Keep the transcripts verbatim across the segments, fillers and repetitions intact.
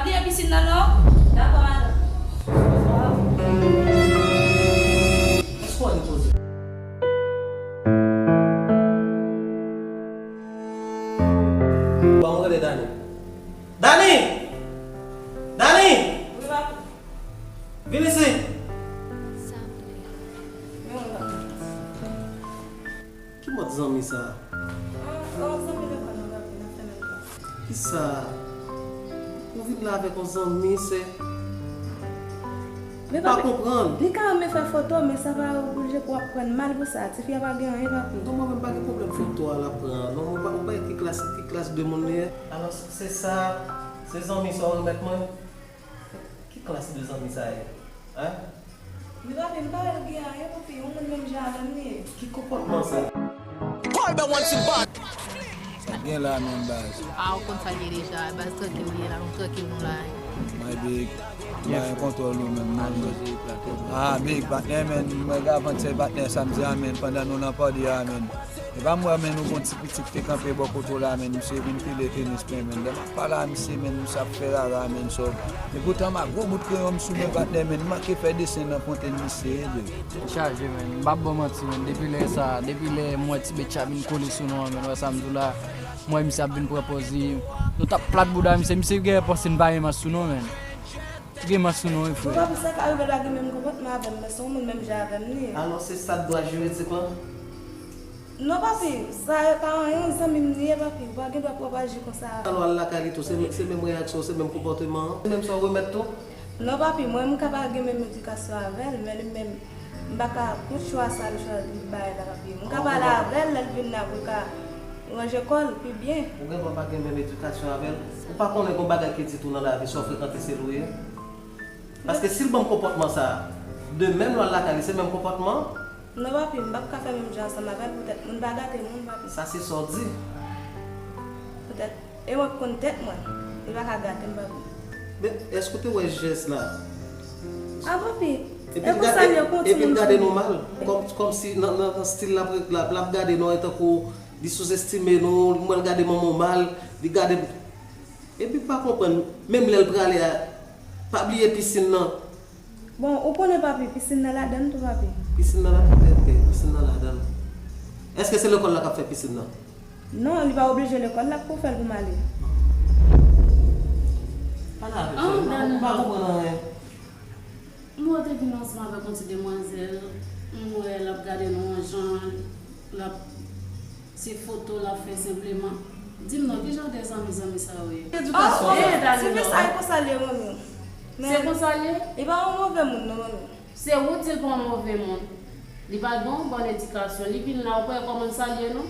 Vire pisin nan non. Dakò, madanm. Èske w annik poze? Bon, mwen rele Dani. Dani! Dani! Wi, papi. Vin isit! Ki mòd zanmi sa? Ah, oh, zanmi lekòl nou, papi, n ap fè menm klas. Kisa? Ou vin la avèk yon zanmi, se... Men pa papi, konprann. Li ka renmen fè foto, men sa pa oblije pou w ap pran l mal pou sa. Tifi a pa gen anyen, papi. Non, mwen menm pa gen pwoblèm foto a l ap pran an. Non, mwen pa, mwen pa ki klas, ki klas de moun li ye. Alò, se sa, se zanmi sa w remèt mwen? Ki klas de zanmi sa ye? Hein? Men papi, m pa wè l gen anyen pou fi, yon moun menm jan avè m li ye. Ki konpòtman sa? Sa k gen la menm baz? Ah, ou konn sa l ye deja, baz trankil li ye la, nou trankil nou la. My big, mwen gen kontwòl ou menm non. Ah, big, patnè menm, mwen gen avantyè patnè samdi a menm, pandan nou nan pati a menm. Epa m wè menm nou gon ti pitit ki te kanpe bò kote w la menm, misye vin pile tenis men menm. Lè m ap pale a misye menm, misye ap fè rara menm sòb. Epoutan m a gwo bout kreyon m sou men patnè menm, m manke fè desen nan fontenn misye ede. Chaje menm, m p ap ba w manti menm, depi lè sa, depi lè m wè ti bèt sa vin kole sou nou an menm, wè sa m di w la, m wè misye ap vin pran pòz li, nou t ap plat bouda misye, misye genyen panse n pa gen mans sou nou menm. Gen mans sou nou wi frè. Bon, papi, sa ka rive l pa gen menm konpòtman avè m, men se yon moun menm jan avè m li ye. Alò, se sa k dwa jiridik lan? Non, papi, sa pa anyen, yon zanmi m li ye, papi. Ou pa gen dwa pou w ap aji konsa avè l. Alò, al lakay li tou, se, se menm reyaksyon, se menm konpòteman an, se menm sa w remèt tou? Non, papi, mwen, m ka pa gen menm edikasyon avè l, men li menm, m pa ka kont chwa sa l chwazi bay la, papi. M ka pale avè l, lè l vin la, pou l ka ranje kò l pi byen. Ou gen dwa pa gen menm edikasyon avè l. Ou pa konnen gon bagay ki di tou nan lavi, sa w frekante se li w ye. Paske si l ban m konpòtman sa a, de menm lè w al lakay li, se menm konpòtman an. Non, papi, m p ap ka fè menm jan ansanm avè l, poutèt moun pa gate moun, papi. Sa se sa w di. Poutèt, e mwen k konn tèt mwen, li pa ka gate m, papi. Men, èske w te wè jès la? Ah, papi, epi e l konsa gade, l ye pou yon timoun fini. Epi l gade nou mal, kòm, kòmsi nan, nan, nan stil l ap, l ap, l ap gade nou, e tankou li souzestime nou, m wè l gade manman w mal, li gade. Epi pa konprann, menm lè l prale a, pa bliye pisin nan. Bon, ou konnen papi, pisin nan ladann tou papi. Pisin nan ladann, ok, pisin nan ladann. Èske se lekòl la k ap fè pisin nan? Non, li pa oblije lekòl la pou fè l pou m ale. Pale avè m, frè, m pa, m pa konprann anyen. M wè w te vin ansanm avèk yon ti demwazèl, m wè l ap gade nou yon jan, l ap, se foto l ap fè senpleman. Di m non, ki jan de zanmi, zanmi sa yo ye? Edikasyon. Oh, oh, ti fi sa e konsa l ye, manmi. Se konsa l ye? Li pa yon move moun non, manmi. Se ou di l pa yon move moun. Li pa gen yon bòn edikasyon. Li vin la, ou kwè kòman l salye nou?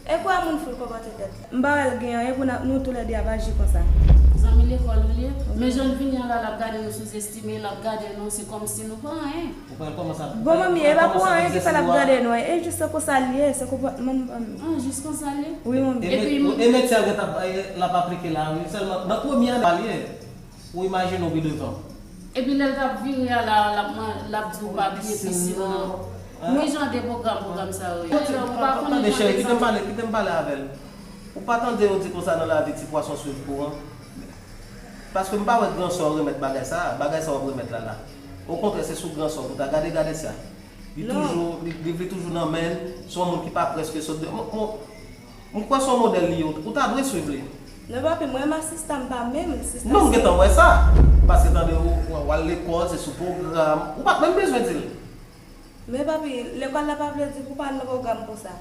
E kwè moun fout konpòte tèt. M pa wè l gen anyen pou n ap, nou toulède ap aji konsa. Zanmi lekòl ou l ye? Men jan l vini an la, l ap gade nou souzestime, l ap gade nou, se kòmsi nou pa anyen. Ou pral kòmanse ap, bon, manmi, e pa pou anyen ki fè l ap gade nou, e jis se konsa l ye, se konpòtman l, manmi. Ah, jis konsa l ye? Wi, manmi. E, e, epi, e metye a gentan, e, l ap aplike la, wi, sèlman nan premye ane pa l ye. Ou imajine w pi devan. Epi lè l t ap vire a la, l ap man-, l ap di w pa bliye pisin nan. Ki jan de pwogram, pwogram sa yo ye? Ou pa konn jan de zanmi. Tande, cheri, kite m pale, kite m pale avè l. Ou pa tande yo di konsa nan lavi, ti pwason swiv kouran? Paske m pa wè gran sè w remèt bagay sa a, bagay sa w ap remèt la la. Okontrè, se sou gran sè w pou ta gade, gade sa. Li toujou, li, li, li toujou nan men l, se yon moun ki pa prèske sot de, m, m, m kwè se yon modèl li ye, ou ta dwe swiv li. Non, papi, mwen menm a sista m pa menm, sista. Non, m gentan wè sa. Paske tande, ou, ou, ou al lekòl, se sou pwogram. Ou pa t menm bezwen di l. Men papi, lekòl la pa vle di pou pa al nan pwogram konsa.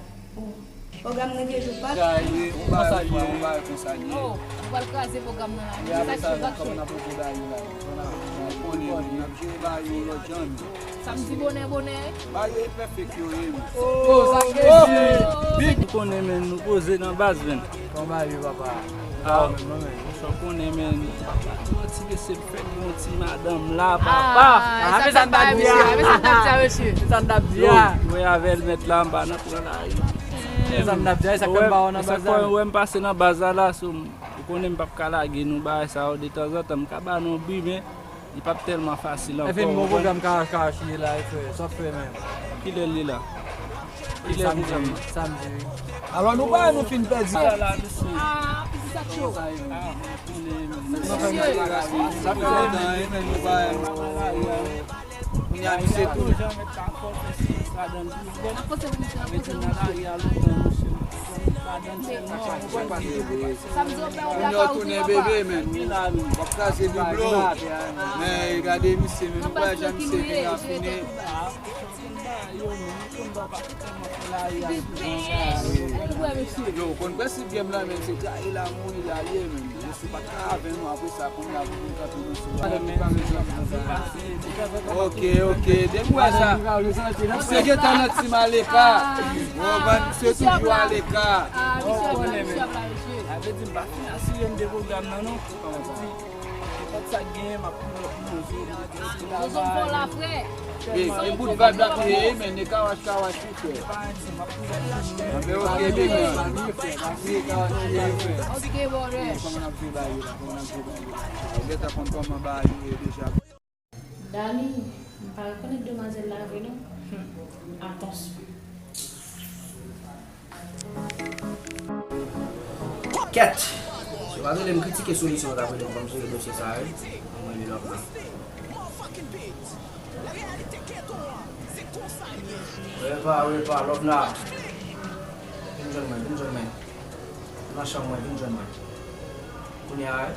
Pwogram nan gen jou pa t. Sa ye, yon bagay konsa l ye, yon bagay konsa l ye. Oh, ou pral kraze pwogram nan la. Wi, avèk sa, kòman n ap repoze bagay yo la? Kòman n ap repoze bagay yo la? N ap jere bagay yo lòt jan. Samdi bonè, bonè. Bagay yo pèfèk yo ye, men. Oh, sa gen di. Big. Nou konnen, men, nou poze nan baz, men. Kòman bagay yo, papa? Ah. Ou menm non, men. Sa w konnen, men. Papa, ti mesye fèk yon ti madanm la, papa. Ah, ah, men sa n t ap di a, mesye. Men sa n t ap di a, mesye. Men sa n t ap di a. Yo, mwen avè l mèt la, m pa nan pran la. Men sa n t ap di a, e sa k fè m pa wè w nan baz la. Ou wè m pase nan baz la, la, sou, ou konnen m p ap ka lage nou bagay sa yo, detanzantan, m ka ba nou bi, men li p ap tèlman fasil ankò, ou konprann? Enfen, bon pwogram Kawach Kawach ye la, e frè, sa w ap fè menm? Kilè l ye la? Kilè pwogram? Samdi, wi. Alò, nou pa wè nou fin pèdi. Ah, la, la, mesye. Sa fè lontan, wi, men nou pa, kounye a misye tou. Kounye a w tounen bebe, men w ap kraze biblo. Men gade misye, men nou pa jan misye vin rafine. Yo, w konn prensip game lan, men se trayi la mouri la ye, men. Jezu pa t ka avè nou, apre sa, kounye a pou vin kanpe nou sou. Ok, ok, depi w wè sa. Misye gentan nan Team Aleka. Ou konprann? Misye toujou Aleka. Sa vle di, m pa fin asire m de pwogram nan, non. Nenpòt sa k genyen, m ap pull up nou. Zozo fò la, frè. E, e bout vibe la pou ye, men, e kawash, kawash, wi, frè. Anben, ok, bebe. Ok, brother. Kòman n ap jwe ba yo la? Kòman n ap jwe ba yo la? Ou gentan konn kòman ba yo ye deja. Dani, m pa rekonèt demwazèl la vre, non. Hmm. Atansyon. Kèt! Se pa rele m kritike solisyon w t ap rele m pou m jere dosye sa a, wi. Mwen li lòk la. Repa, repa, lòvna. Vin jwenn mwen, vin jwenn mwen. Nan chanm mwen, vin jwenn mwen. Kounye a, wi.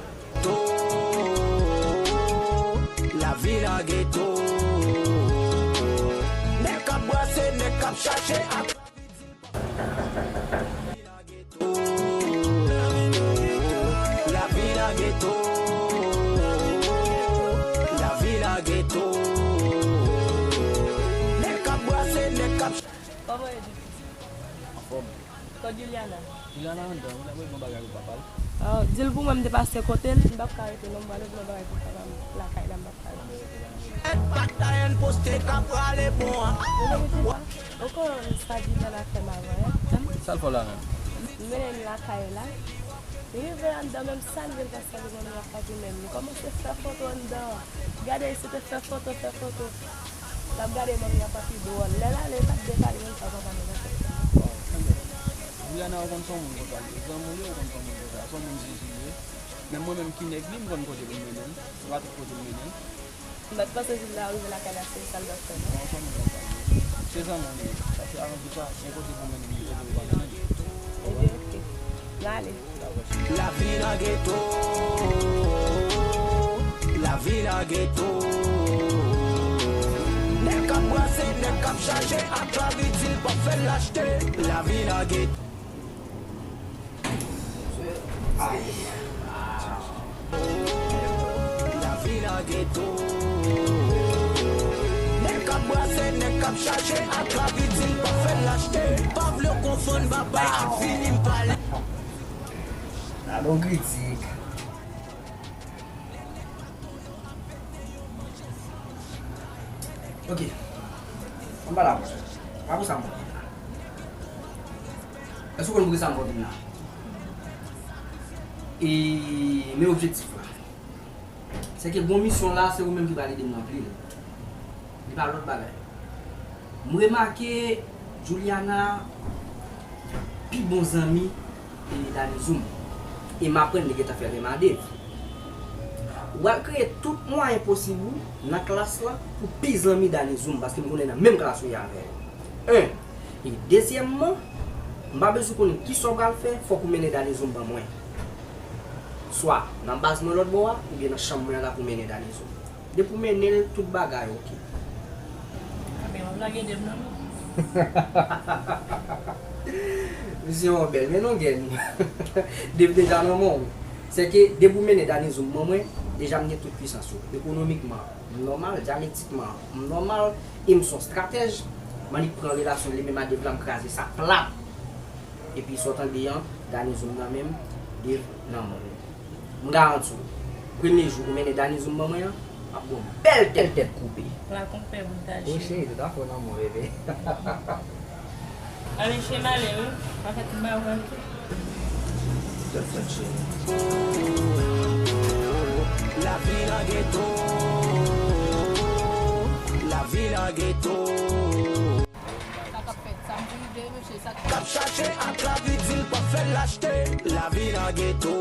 Lavi nan geto. Nèg k ap brase, nèg k ap chache ak Lavi nan geto. Lavi nan geto. Nèg k ap brase, nèg k ap Kòman yo di piti? Anfòm. Kot Juliana? Juliana anndan, wi, l ap regle yon bagay pou papa l. Ah, di l pou mwen, m te pase kote l, m p ap ka rete non, m prale regle yon bagay pou papa m lakay la, m p ap ka rete. Bagay n poste k ap prale bon an. Ou konn sa Juliana fè m avan, hein? Sa l fè w la menm? M mennen l lakay la. Li rive anndan, menm sa l vin fè, sa li konn fè papi menm. Li kòmanse fè foto anndan. Gade, se te fè foto, fè foto. L ap gade manmi ak papi dwòl. Lè l ale, l pa t depale menm sa, papa menm. Juliana, ou konn se yon moun konsa l ye. Zanmi w ye, ou konn se yon moun konsa. Se yon moun jiji l ye. Men mwen menm ki nèg li, m konn kote pou m mennen l. Se pa tout kote m mennen l. M pa t panse jouk la rive lakay la, se sa l t ap fè, non. Non, se yon moun konsa l ye. Se zanmi w li ye. Sa se avan tout sa, gen kote pou mennen li, gen kote pou pa mennen li. Ebyen, oke. M ale. Lavi nan geto. Lavi nan geto. Nèg k ap brase, nèg k ap chache ak lavi, di l p ap fè l achte. Lavi nan geto. Ay. Lavi nan geto. Nèg k ap brase, nèg k ap chache ak lavi, di l p ap fè l achte. Pa vle w konfonn babay ak fini m pale. Gade yon kritik. Ok. Ann pale avè w. Pa pou sa m vin la. Èske w konn poukisa m vin la? E men objektif la. Se ke bon misyon la, se ou menm ki pral ede m ranpli l. Li pa lòt bagay. M remake Juliana pi bon zanmi e Dani Zoom. E m aprann li gentan fè renmen a Dave. Ou pral kreye tout mwayen posib ou nan klas la pou pi zanmi Dani Zoom, paske m konnen nan menm klas ou ye avè l. En. E dezyèmman, m pa bezwen konnen kisa w pral fè, fòk ou mennen Dani Zoom ban mwen. Swa nan baz mwen lòt bò a, oubyen nan chanm mwen an la pou mennen Dani Zoom. Depi w mennen l, tout bagay oke. Anben, w ap lage Dave nan men m. Misye yon bèl, men non gèn. Dave deja nan men w. Se ke depi w mennen Dani Zoom ban mwen, deja m gen tout pwisans yo. Ekonomikman, m nòmal, dyalektikman, m nòmal, e m se yon estratèj, m annik pran relasyon li menm a Dave la, m kraze sa plat. Epi sa w tande an, Dani Zoom nan men m, Dave nan men w. M garanti w, premye jou ou mennen Dani Zoom ban mwen an, m ap ba w bèl tèt, tèt koupe. Lakon pè bout da chen. Wi cheri, tout afè w nan men w, bebe. Ale chen m ale wi, m ap fè tout bagay pou mwen tou. Tèt fèt cheri. Lavi nan geto. Lavi nan geto. Sa k ap fèt, sa m di rive, mesye, sa k ap chache ak lavi, di l p ap Fè l achte lavi nan geto.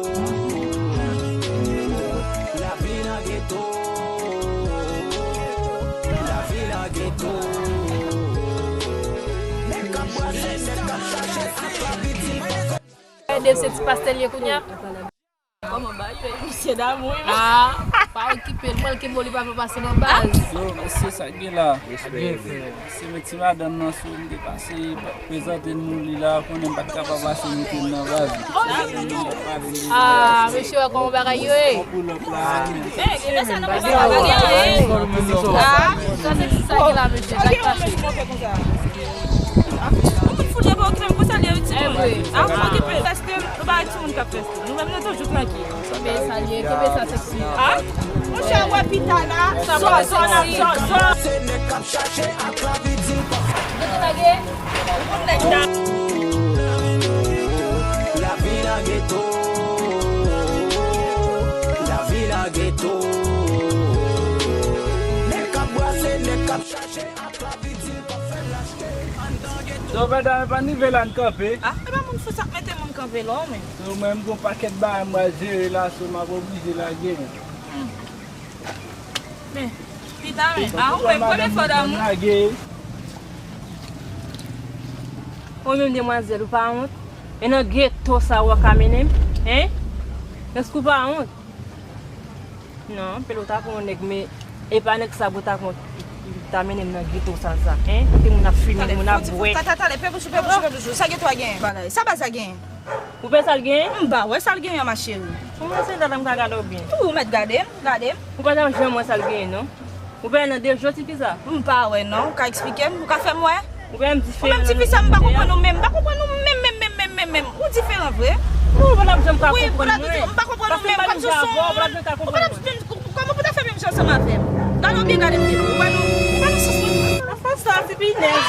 Lavi nan geto. Lavi nan geto. Nèg k ap brase, nèg k ap chache ak lavi di. Dave se ti pastè l ye kounye a. Kòman ba yo, misye damou wi. Ah, pa okipe l, mwen l kenbe w, li pa fè pase nan baz. Yo, mesye, sa k gen la? Respè, respè. Se met ti madanm nan sou m te pase, prezante nou li la, konnen m pa t kapab pase mete m nan baz. Ah, mesye, wè kòman bagay yo ye. Hey, gen sa nan bagay la. Ah, sa se ti sa ki la, mesye, sa k pase. Ou konn fout de pa okipe m konsa li ye wi timoun. Ah, okipe. Paske nou pa timoun k ap fè sa. Nou menm nou toujou trankil. Kenbe sa li ye, kenbe sa seksi. Ah? Monchè, wè pita la. Sa sò, sò, sò, sò. Se nèg k ap chache ak lavi di l pa. Gade lage. Moun nèg la. Lavi nan geto. Lavi nan geto. Nèg k ap brase, nèg k ap chache ak lavi di l pa fè l achte anndan geto. Zòvèda, e pa nivo la n kanpe. Ah, e pa moun fou sa k mete moun kanpe la, men. So, mwen, m gon pakèt bagay m pral jere la, so, m ap oblije lage. Hmm. Men, pita, men, a, ou menm, premye fwa damou. Lage. Ou menm, demwazèl, ou pa wont? E nan geto sa, ou ka mennen m? Hein? Èske ou pa wont? Non, pele w ta pran yon nèg, men e pa nèg sa pou ta pran, ta mennen m nan geto sa, sa, hein? Kote moun ap fimen, moun ap bwè. Tale, tale, tale, pè bouch ou, pè bouch ou, pè bouch ou. Sa geto a genyen? Bagay. Sa baz la genyen? Ou pè sa l genyen? M pa wè sa l genyen an, ma chérie. Ou mwen se dada m ka gade w byen. Ou mèt gade m, gade m. Ou pa t ap janm wè sa l genyen, non. Ou pa nan de jou, tifi sa? M pa wè non, ou ka eksplike m, ou ka fè m wè? Ou pa menm diferan. Ou menm tifi sa, m pa konprann ou menm, m pa konprann ou menm, menm, menm, menm, menm, menm. Ou diferan vre. Non, ou pa t ap janm ka konprann mwen. Wi, m pa konprann ou menm, kòmsi w se yon moun. Ou pa t ap janm, kòman pou ta fè menm jan ansanm avè m? Gade w byen, gade m byen. Ou wè nou, ou pa nan sans mwen. Anfen sa, se pi nèz.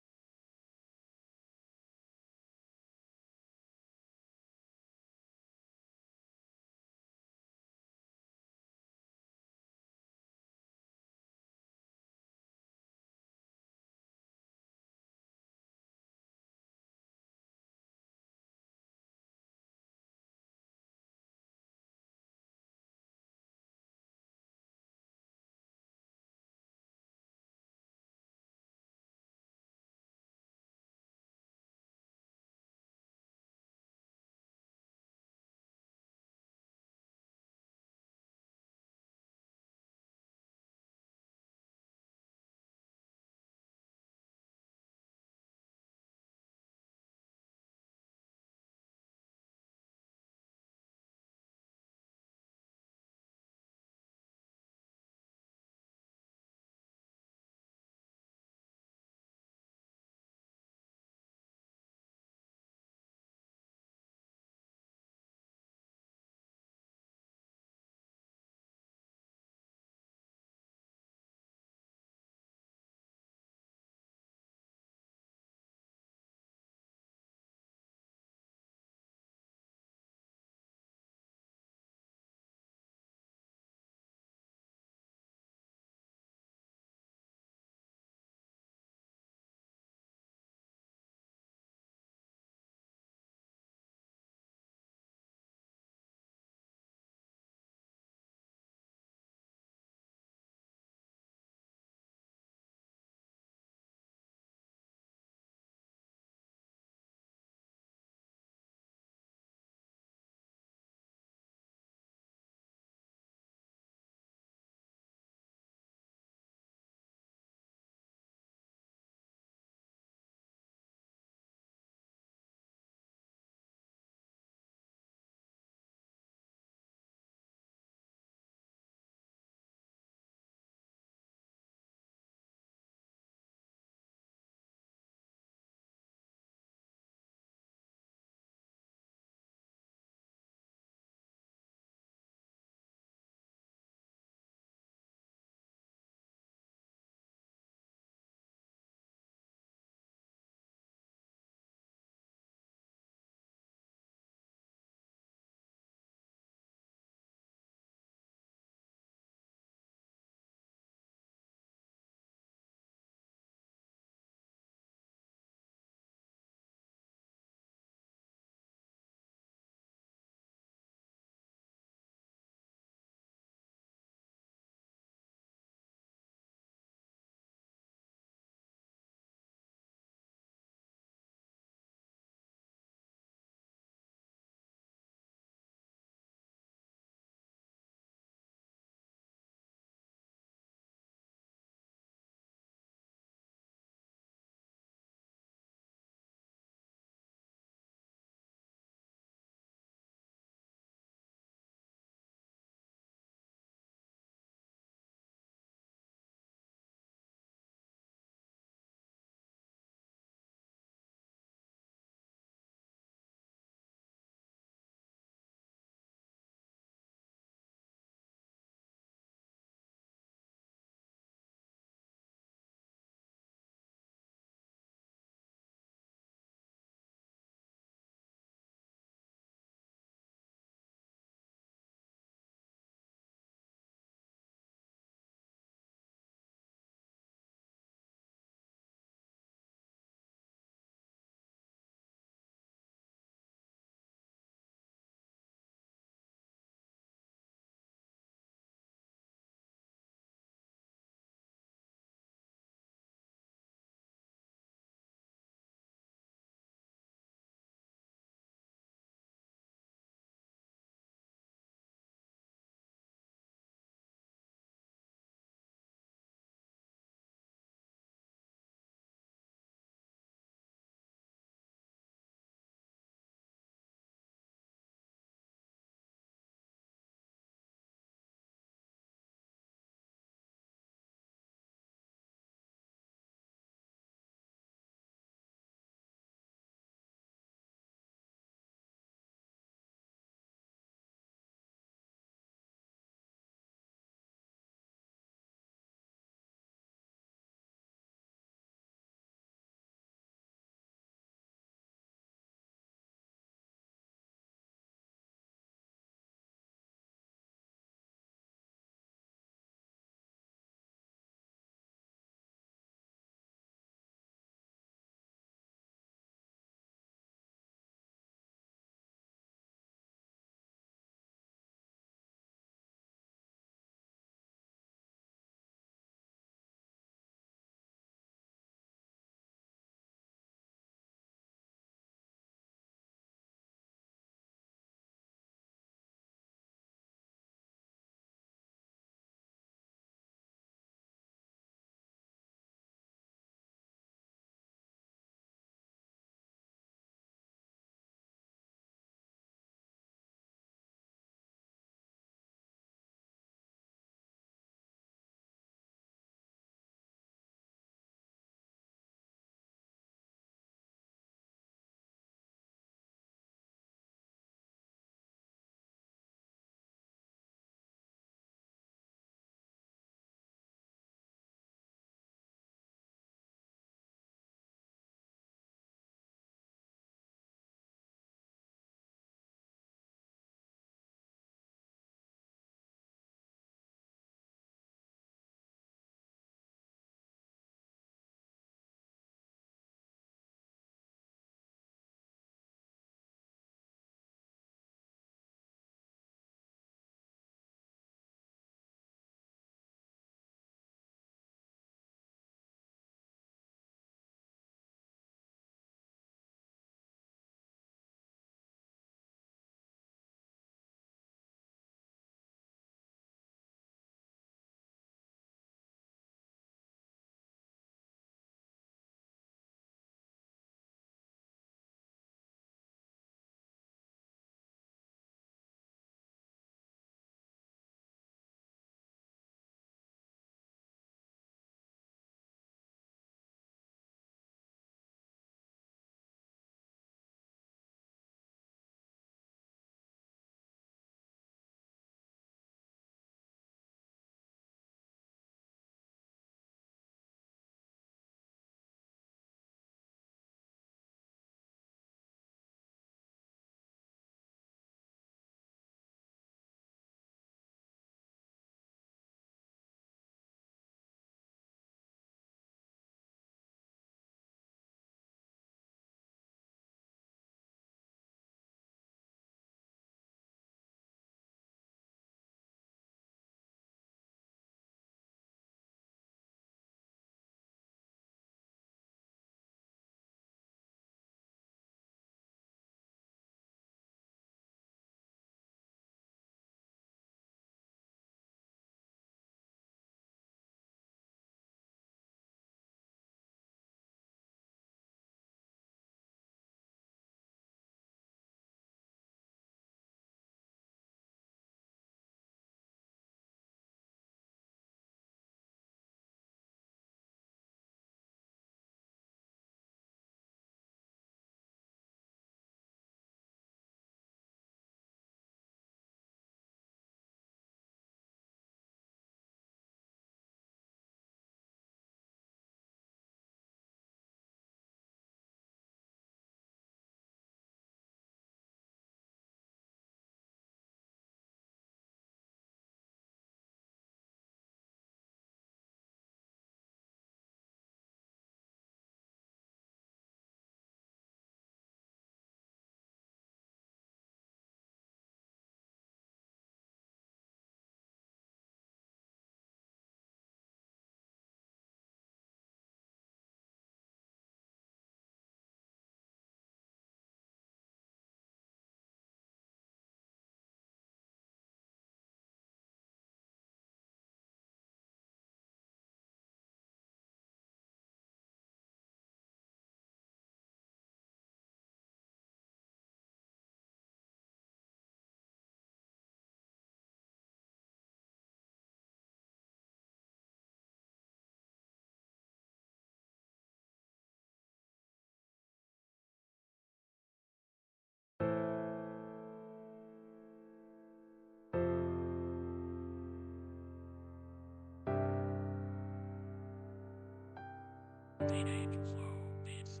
Teenage Flow Beats.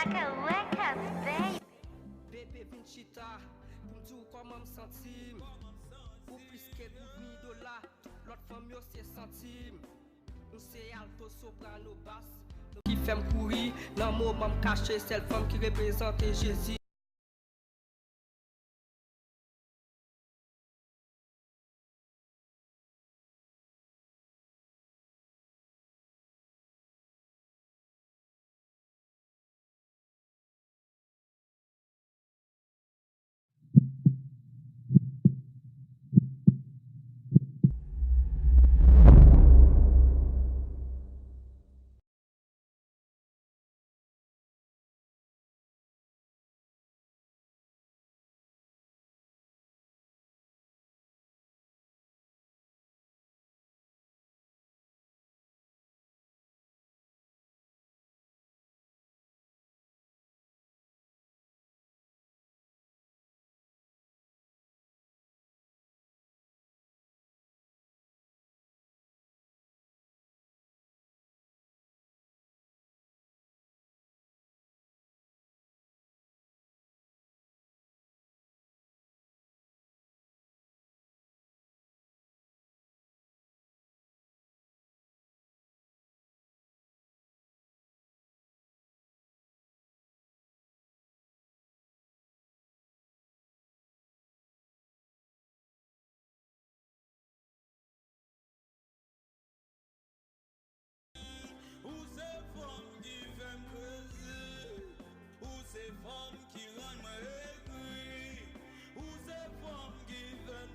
Wake up, wake up, baby. Bebe vin chita pou m di w kòman m santi m. Ou plis ke goud ni dola, tout lòt fanm yo se santi m. M se alto, soprano, bas, nou ki fè m kouri nan moman m kache, sèl fanm ki reprezante Jezi. Ou se fanm ki fè m krezi. Ou se fanm ki rann mwen egri. Ou se fanm ki fè m